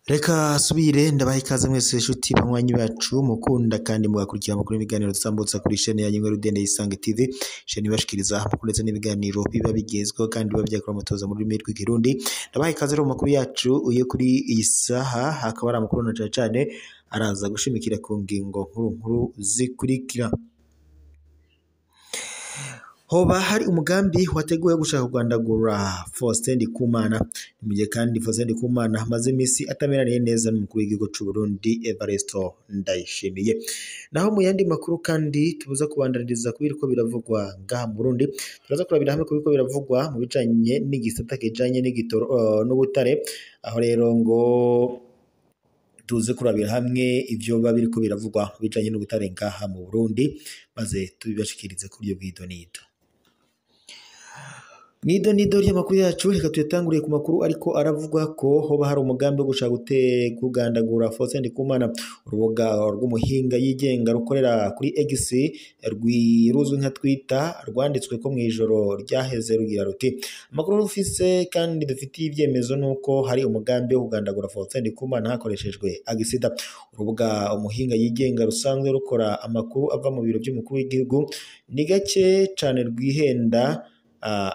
Reka subire ndabaha ikaze mwese nshuti banywanyi bacu mukunda kandi mugakurikira amakuru n'ibiganiro dutambutsa kuri chaîne ya Nyungwe Rudende Isange TV, chaîne ibashikiriza amakuru ndetse n'ibiganiro biba bigezweho kandi biba byakora amatoza mu rurimi rw'Ikirundi. Ndabaha ikaze rero mu makuru yacu uye kuri iyi saha, hakaba ari amakuru na cane cane araza gushimikira ku ngingo nkuru nkuru zikurikira. Hoba hari umugambi wateguwe wo gushaka kugandagura Faustin Ndikumana. Ni mu gihe kandi Faustin Ndikumana amaze iminsi atameraniye neza n'umukuru w'igihugu c'u Burundi Evariste Ndayishimiye. Naho mu yandi makuru kandi tubuza kubandaniriza ku biriko biravugwa ngaha mu Burundi, turaza kurabira hamwe ku biriko biravugwa mu bijanye n'igisata kijanye n'igitoro n'ubutare, aho rero ngo tuze kurabira hamwe ivyo biba biriko biravugwa mu bijanye n'ubutare ngaha mu Burundi, maze tubibashikirize ku buryo bw'idonido. Mw'idonido ry'amakuru yacu reka tuyatanguriye ku makuru ariko aravugwa ko hoba hari umugambi wo gushaka kugandagura Faustin Ndikumana. Urubuga rw'umuhinga yigenga rukorera kuri X ruzwi nka Twitter rwanditswe ko mw'ijoro ryaheze rugira ruti: amakuru rufise kandi dufitiye ibyemezo nuko hari umugambi wo kugandagura Faustin Ndikumana hakoreshejwe agisida. Urubuga umuhinga yigenga rusanzwe rukora amakuru ava mu biro by'umukuru w'igihugu ni gake cane rwihenda,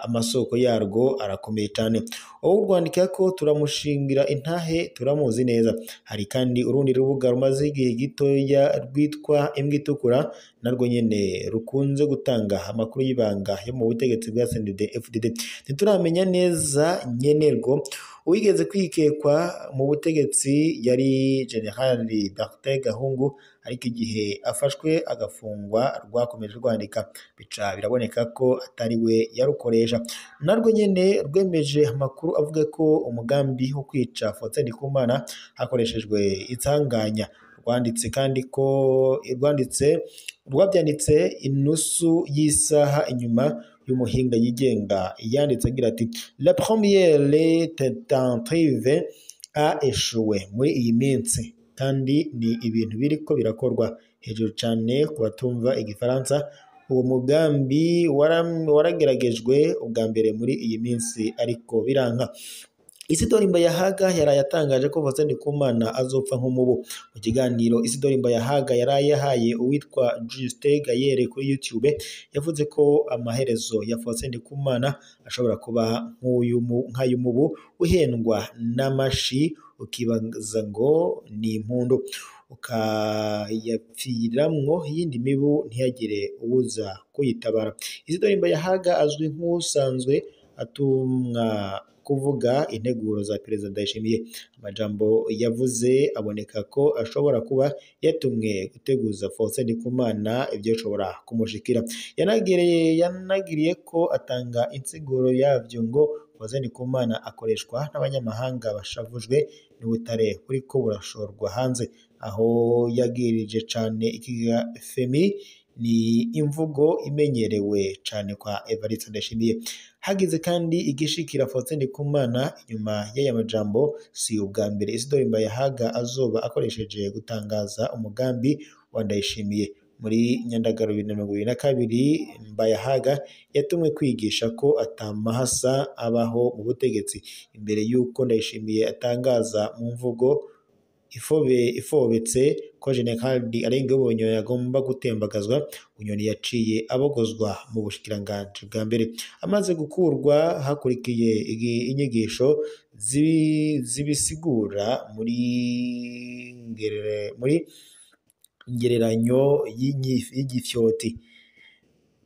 amasoko yarwo arakomeye cyane. Uwo rwandika ko turamushingira intahe turamuzi neza. Hari kandi urundi rubuga rumaze igihe gitoya rwitwa Imbwa Itukura, narwo nyene rukunze gutanga amakuru y'ibanga yo mu butegetsi bwa CNDD-FDD. Ntituramenya neza nyenerwo. Uwigeze kwikekwa mu butegetsi yari General Bertin Gahungu, ariko igihe afashwe agafungwa rwakomeje rwandika, bica biraboneka ko atari we yarukoresha. Narwo nyene rwemeje amakuru avuga ko umugambi wo kwica Faustin Ndikumana hakoreshejwe insanganya. Rwanditse kandi ko rwabyanditse inusu y'isaha inyuma y'umuhinga yigenga yanditse agira ati: la première tentative a échoué muri iyi minsi, kandi ni ibintu biriko birakorwa hejuru cane ku batumva igifaransa. Uwo mugambi warageragejwe ubwa mbere muri iyi minsi ariko biranka. Isidori Mbayahaga yaraye atangaje ko Faustin Ndikumana azopfa nk'umubu. Mu kiganiro Isidori Mbayahaga yaraye yahaye uwitwa Justin Gayere kuri YouTube, yavuze ko amaherezo ya Faustin Ndikumana ashobora kuba nk'ay'umubu uhendwa n'amashi ukibaza ngo ni impundu, ukayapfiramwo iyindi mibu ntihagire uwuza kuyitabara. Isidori Mbayahaga azwi nk'usanzwe atumwa kuvuga integuro za Perezida Ndayishimiye. Amajambo yavuze aboneka ko ashobora kuba yatumwe guteguza Faustin Ndikumana ibyo ashobora kumushikira. Yanagiriye ko atanga insiguro yavyo ngo Faustin Ndikumana akoreshwa n'abanyamahanga bashavujwe n'ubutare buriko burashorwa hanze, aho yagirije cane ikiga FMI. Ni imvugo imenyerewe cane kwa Evariste Ndayishimiye. Hagize kandi igishikira Faustin Ndikumana inyuma y'aya majambo, si ubwa mbere Isidori Mbayahaga azoba akoresheje gutangaza umugambi wa Ndayishimiye. Muri Nyandagaro 2022 Mbayahaga yatumwe kwigisha ko atamahasa abaho mu butegetsi, imbere y'uko Ndayishimiye atangaza mu mvugo ifobetse ko General Arenga Bunyoni agomba gutembagazwa. Bunyoni yaciye abogozwa mu bushikiranganji bwa mbere. Amaze gukurwa hakurikiye inyigisho zibisigura muri ngereranyo y'igifyoti.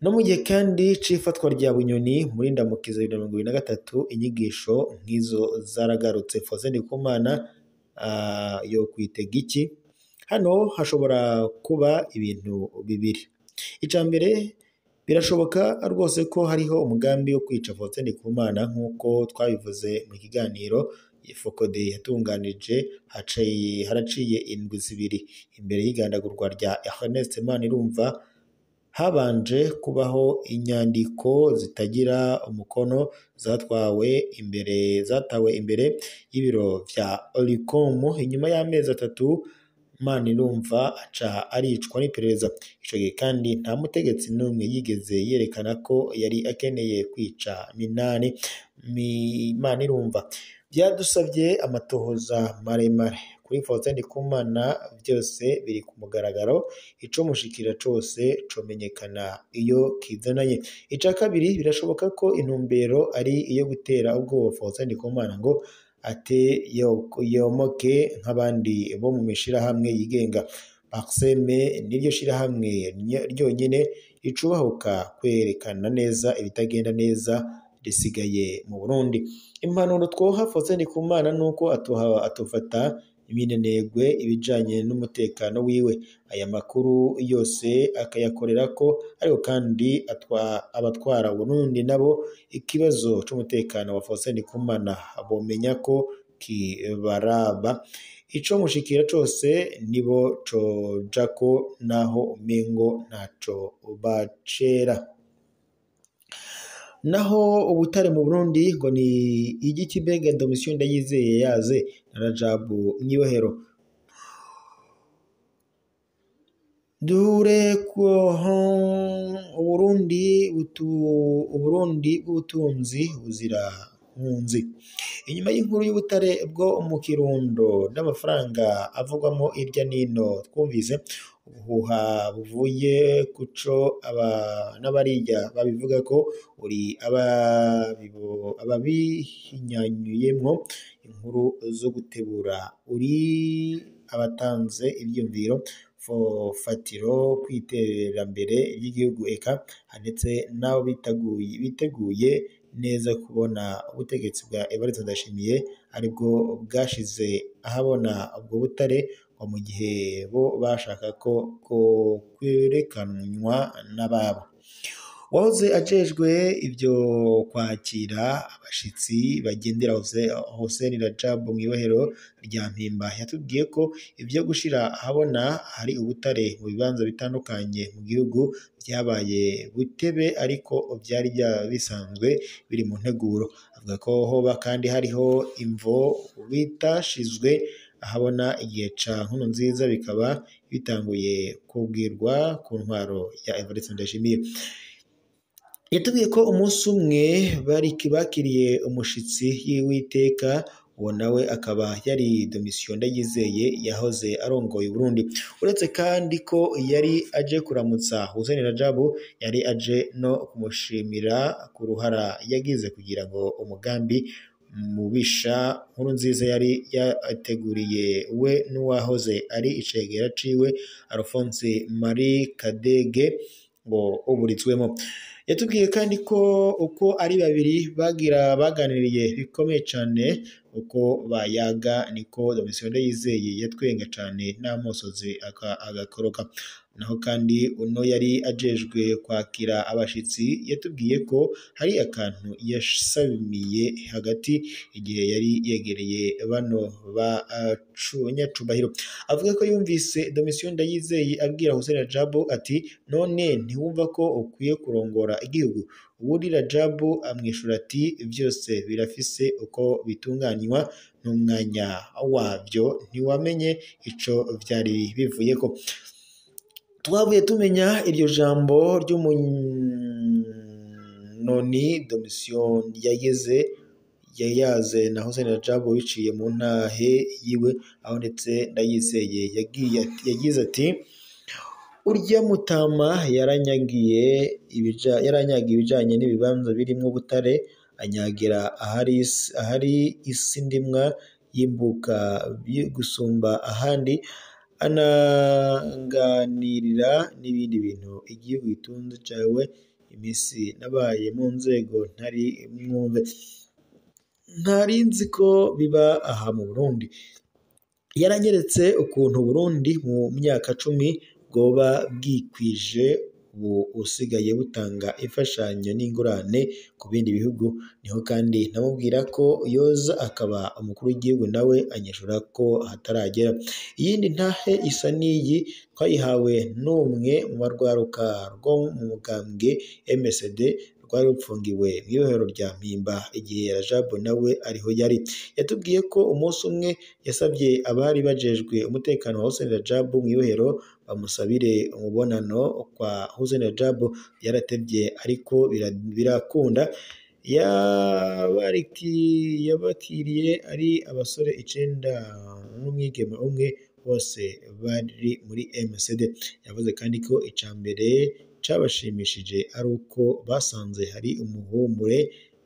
No mu gihe kandi c'ifatwa rya Bunyoni muri Ndamukiza 2023, inyigisho nk'izo zaragarutse. Faustin Ndikumana yo kwitega iki? Hano hashobora kuba ibintu bibiri. Ica mbere, birashoboka rwose ko hariho umugambi wo kwica Faustin Ndikumana nk'uko twabivuze mu kiganiro Fokode yatunganije haraciye indwi zibiri imbere y'igandagurwa rya Ernest Manirumva. Habanje kubaho inyandiko zitagira umukono zatawe imbere y'ibiro vya Olicom inyuma y'amezi atatu Manirumva aca aricwa n'iperereza. Ico gihe kandi nta mutegetsi n'umwe yigeze yerekana ko yari akeneye kwica Minani Manirumva. Byadusabye amatohoza maremare kuri Faustin Ndikumana, vyose biri ku mugaragaro, ico mushikira cose comenyekana iyo kizananye. Ica kabiri, birashoboka ko intumbero ari iyo gutera ubwoba Faustin Ndikumana ngo ate yomoke nk'abandi bo mu mishirahamwe yigenga. Parseme niryo shirahamwe ryonyene ricubahuka kwerekana neza ibitagenda neza risigaye mu Burundi. Impanuro twoha Faustin Ndikumana nuko atofata iminenegwe ibijanye n'umutekano wiwe, aya makuru yose akayakorerako, ariko kandi abatwara Burundi nabo ikibazo c'umutekano wa Faustin Ndikumana bomenya ko kibaraba. Ico mushikira cose nibo cojako naho umengo ntaco bacera. Naho ubutare mu Burundi ngo ni igiki mbega Domitien Ndayizeye yaze na Rajabu Mwibohero. Duhure ko Uburundi bw'ubutunzi buzira nkunzi. Inyuma y'inkuru y'ubutare bwo mu Kirundo n'amafaranga avugwamo irya nino, twumvise ubuhuha buvuye kuco n'abariya babivuga ko uri ababihinyanyuyemwo inkuru zo gutebura, uri abatanze ivyiyumviro fatiro kw'iterambere ry'igihugu, eka ndetse n'abo biteguye neza kubona ubutegetsi bwa Evariste Ndayishimiye aribwo bwashize ahabona ubwo butare, ngo mu gihe bo bashaka ko kwerekanwa n'ababo. Uwahoze ajejwe ivyo kwakira abashitsi bagendera Hossein Rajab mw'ibohero rya Mpimba yatubwiye ko ivyo gushira ahabona hari ubutare mu bibanza bitandukanye mu gihugu vyabaye butebe, ariko vyari bisanzwe biri mu nteguro. Avuga ko hoba kandi hariho imvo bitashizwe ahabona igihe ca Nkurunziza, bikaba bitanguye kubwirwa ku ntwaro ya Evariste Ndayishimiye. Yatubwiye ko umunsi umwe bakiriye umushitsi w'iteka, uwo nawe akaba yari Domitien Ndayizeye yahoze arongoye Burundi. Uretse kandi ko yari aje kuramutsa Hussein Rajabu, yari aje no kumushimira ku ruhara yagize kugira ngo umugambi mubisha Nkurunziza yari yateguriye we n'uwahoze ari icegera ciwe Alphonse Marie Kadege ngo uburitswemo. Yatubwiye kandi ko uko ari babiri baganiriye bikomeye cane, uko bayaga niko Domitien Ndayizeye yatwenga cane n'amosozi agakoroka. Naho kandi uno yari ajejwe kwakira abashitsi yatubwiye ko hari akantu yasamiye hagati igihe yari yegereye bano banyacubahiro. Avuga ko yumvise Domitien Ndayizeye abwira Hussein Rajabu ati none ntiwumva ko ukwiye kurongora igihugu? Uwuri Rajabu amwishura ati vyose birafise uko bitunganywa n'umwanya wavyo, ntiwamenye ico vyari bivuyeko. Twavuye tumenya iryo jambo ry'umunoni Domitien yayaze na Hussein Rajabu biciye mu ntahe yiwe, aho ndetse Ndayizeye yagize ati urya mutama yaranyagiye ibijanye n'ibibanza birimwo ubutare, anyagira ahari isi ndimwa yimbuka gusumba ahandi, ananganirira n'ibindi bintu igihugu gitunze cawe. Imisi nabaye mu nzego ntari mwumve, ntari nzi ko biba aha mu Burundi. Yaranyeretse ukuntu Burundi mu myaka 10 bwoba bwikwije, ubu usigaye butanga imfashanyo n'ingurane ku bindi bihugu. Niho kandi namubwira ko yoza akaba umukuru w'igihugu, nawe anyishura ko hataragera. Iyindi ntahe isa n'iyi twayihawe n'umwe mu barwaruka rwo mu mugambwe MSD rwari rupfungiwe mw'ibohero rya Mpimba igihe Rajabu nawe ariho yari. Yatubwiye ko umunsi umwe yasabye abari bajejwe umutekano wa Hussein Rajabu mw'ibohero bamusabire umubonano kwa Hussein Rajabu. Byaratevye ariko birakunda. Yabakiriye ari abasore 9 n'umwigeme umwe, bose bari muri MCD. Yavuze kandi ko ica mbere cabashimishije ari uko basanze hari umuhumure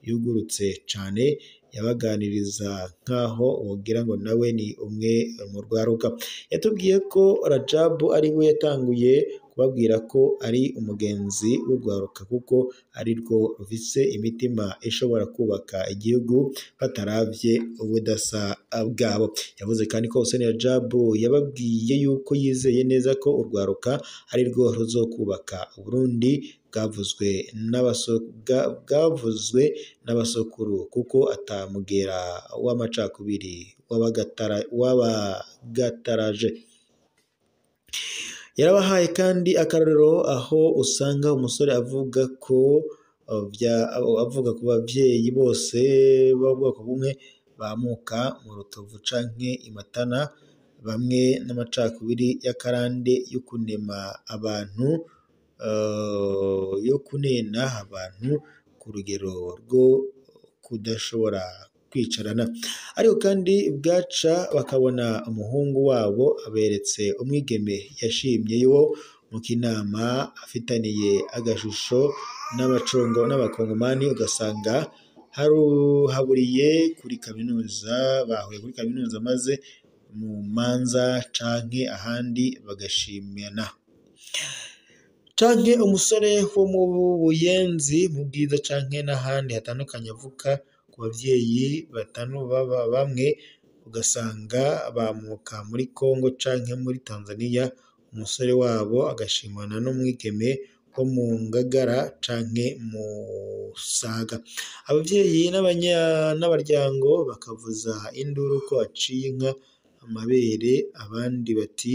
yugurutse cane, yabaganiriza nkaho wogira ngo nawe ni umwe mu rwaruka. Yatubwiye ko Rajabu ari we yatanguye kubabwira ko ari umugenzi w'urwaruka kuko ari rwo rufise imitima ishobora kubaka igihugu bataravye ubudasa bwabo. Yavuze kandi ko Hussein Rajabu yababwiye yuko yizeye neza ko urwaruka ari rwo ruzokubaka Uburundi bwavuzwe n'abasokuru, kuko atamugera w'amacakubiri wabagataraje. Yarabahaye kandi akarorero aho usanga umusore avuga ku bavyeyi bose b'ubwoko bumwe bamuka mu Rutovu canke i Matana, bamwe n'amacakubiri y'akarande yo kunema abantu, yo kunena abantu ku rugero rwo kudashobora kwicarana. Ariko kandi bwaca bakabona umuhungu wabo aberetse umwigeme yashimye yo mu kinama afitaniye agashusho n'abakongomani, ugasanga haburiye kuri kaminuza, bahuye kuri kaminuza maze mu manza canke ahandi bagashimana. Canke umusore wo mu Buyenzi, mu Bwiza canke n'ahandi hatandukanye avuka ku bavyeyi batanu baba bamwe, ugasanga bamuka muri Kongo canke muri Tanzania, umusore wabo agashimana n'umwigeme wo mu Ngagara canke mu Saga. Abavyeyi n'abaryango bakavuza induru ko aciye inka amabere, abandi bati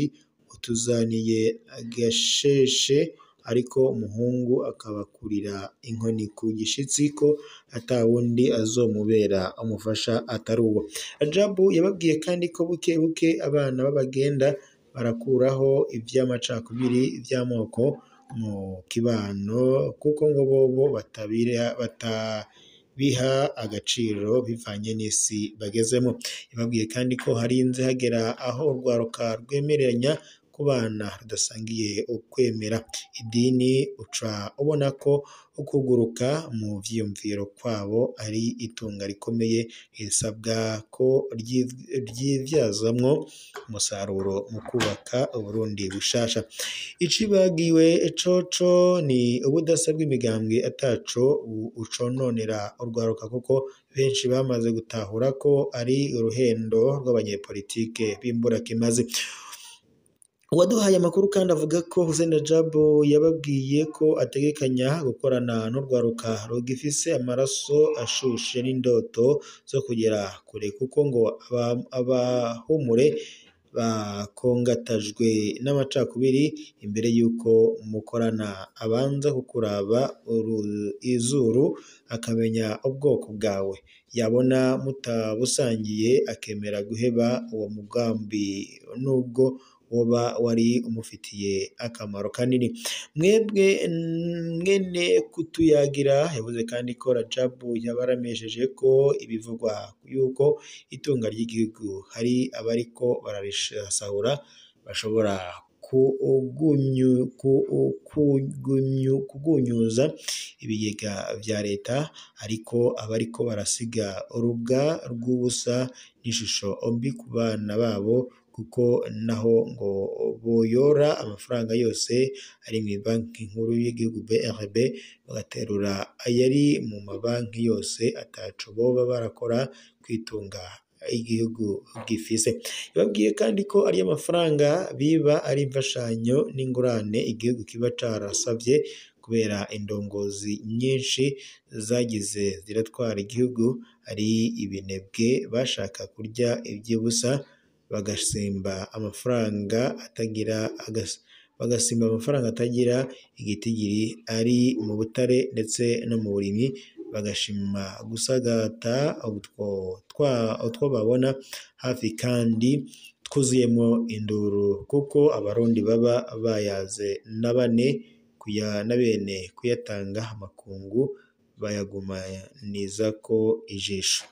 utuzaniye agasheshe, ariko umuhungu akabakurira inkoni ku gishitsi ko atawundi azomubera umufasha atari uwo. Rajabu yababwiye kandi ko buke buke abana b'abagenda barakuraho ivy'amacakubiri vy'amoko mu kibano, kuko ngo bobo batabiha agaciro bivanye n'isi bagezemo. Yababwiye kandi ko harinze hagera aho urwaruka rwemeranya kubana rudasangiye ukwemera idini, uca ubona ko ukuguruka mu vyiyumviro kwabo ari itunga rikomeye risabwa ko ryivyazamwo umusaruro mu kubaka Uburundi bushasha. Icibagiwe coco ni ubudasa bw'imigambwe ataco ucononera urwaruka, kuko benshi bamaze gutahura ko ari uruhendo rw'abanyepolitike b'imburakimazi. Uwaduhaye amakuru kandi avuga ko Hussein Rajabu yababwiye ko ategekanya gukorana n'urwaruka rugifise amaraso ashushe n'indoto zo kugera kure, kuko ngo abahumure bakongatajwe n'amacakubiri imbere y'uko mukorana abanza kukuraba izuru akamenya ubwoko bwawe, yabona mutabusangiye akemera guheba uwo mugambi nubwo woba wari umufitiye akamaro kanini. Mwebwe mwene kutuyagira yavuze kandi ko Rajabu yabaramesheje ko ibivugwa yuko itunga ry'igihugu hari abariko bararisahura bashobora kugunyuza ibigega vya leta, ariko abariko barasiga urubwa rw'ubusa n'ishusho mbi ku bana babo, kuko naho ngo boyora amafaranga yose ari mu banki nkuru y'igihugu BRB bagaterura ayari mu mabanki yose ataco boba barakora kwitunga igihugu gifise. Yababwiye kandi ko ariyo mafaranga biba ari imfashanyo n'ingurane igihugu kiba carasavye kubera indongozi nyinshi zagize ziratwara igihugu ari ibinebwe bashaka kurya ivy'ubusa bagasemba amafaranga atagira bagasimba amafaranga atagira igitigiri ari mu butare ndetse no mu burimyi, bagashima gusagata utwo babona hafi kandi twuzuyemo induru, kuko abarundi baba bayaze na bane na bene kuyatanga amakungu bayagumanizako ijisho.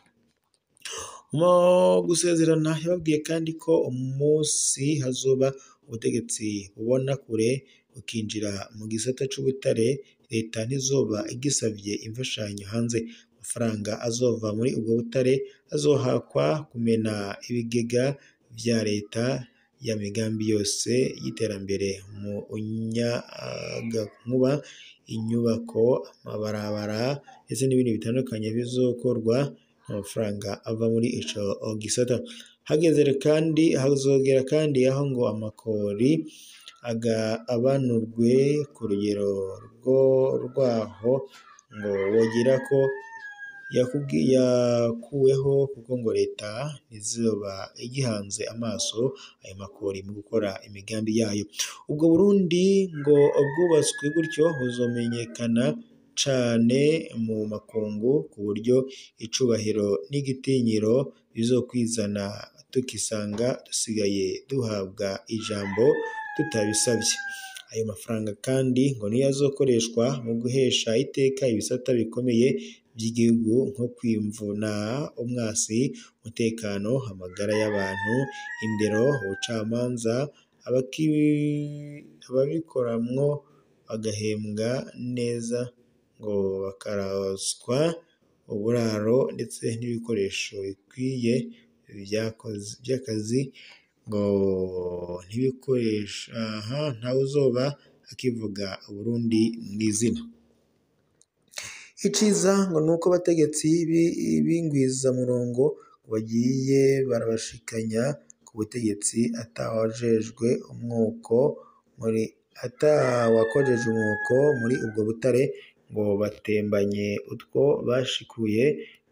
Mu gusezerana yababwiye kandi ko umunsi hazoba ubutegetsi bubona kure bukinjira mu gisata c'ubutare, leta ntizoba igisavye imfashanyo hanze. Amafaranga azova muri ubwo butare azohakwa kumena ibigega vya leta ya migambi yose y'iterambere mu nyagankuba, inyubako, amabarabara ndetse n'ibindi bitandukanye bizokorwa amafaranga ava muri ico gisata. Hageze kandi hazogera kandi aho ngo amakori abanurwe ku rugero rwaho ngo wogira ko yakuweho, kuko ngo leta ntizoba igihanze amaso ayo makori mu gukora imigambi yayo. Ubwo Burundi ngo bwubatswe gutyo buzomenyekana cane mu makungu, ku buryo icubahiro n'igitinyiro bizokwizana tukisanga dusigaye duhabwa ijambo tutabisavye. Ayo mafaranga kandi ngo niyo azokoreshwa mu guhesha iteka ibisata bikomeye by'igihugu nko kwimvuna umwasi, umutekano, amagara y'abantu, indero, ubucamanza, ababikoramwo bagahembwa neza ngo bakaronswa uburaro ndetse n'ibikoresho bikwiye vy'akazi, ngo ntibikoresha ntawuzoba akivuga Uburundi mw'izina. Iciza ngo nuko abategetsi b'ingwizamurongo bagiye barabashikanya ku butegetsi atawajejwe umwuko muri atawakojeje umwuko muri ubwo butare, ngo batembanye utwo bashikuye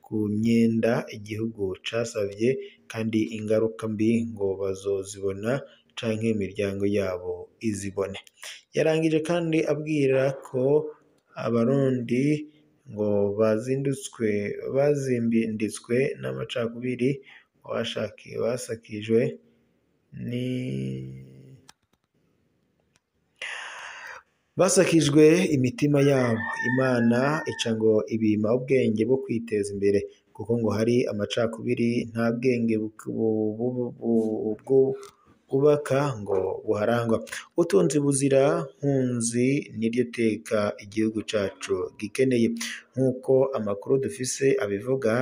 ku myenda igihugu casavye, kandi ingaruka mbi ngo bazozibona canke imiryango yabo izibone. Yarangije kandi abwira ko abarundi ngo bazimbinditswe n'amacakubiri basakijwe ni basakijwe imitima yabo. Imana ica ngo ibima ubwenge bwo kwiteza imbere, kuko ngo hari amacakubiri nta bwenge bwubaka ngo buharangwa. Ubutunzi buzira nkunzi niryo teka igihugu cacu gikeneye, nk'uko amakuru dufise abivuga.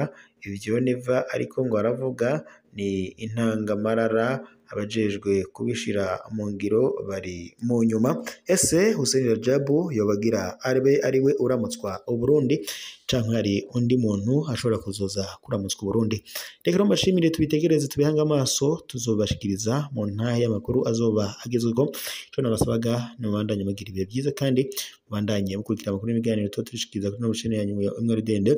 Ivyo Neva ariko ngo aravuga ni intangamarara, abajejwe kubishira mu ngiro bari mu nyuma. Ese Hussein Rajabu yobagira abe ariwe uramutswa Uburundi, canke hari undi muntu ashobora kuzoza kuramutswa Uburundi? Reka rero mbashimire, tubitegereze, tubihange amaso, tuzobashikiriza mu ntahe y'amakuru azoba agezweho. Ico nabasabaga ni mubandanye mugira ibihe vyiza, kandi mubandanye mukurikira amakuru n'ibiganiro tuba tubishikiriza kuri ino chaîne yanyu ya Umwe Rudende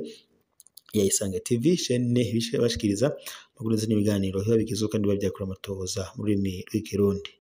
ya Isange TV, chaîne bashikiriza amakuru ndetse n'ibiganiro biba bigezweho kandi biba vyakura amatohoza mu rurimi rw'ikirundi.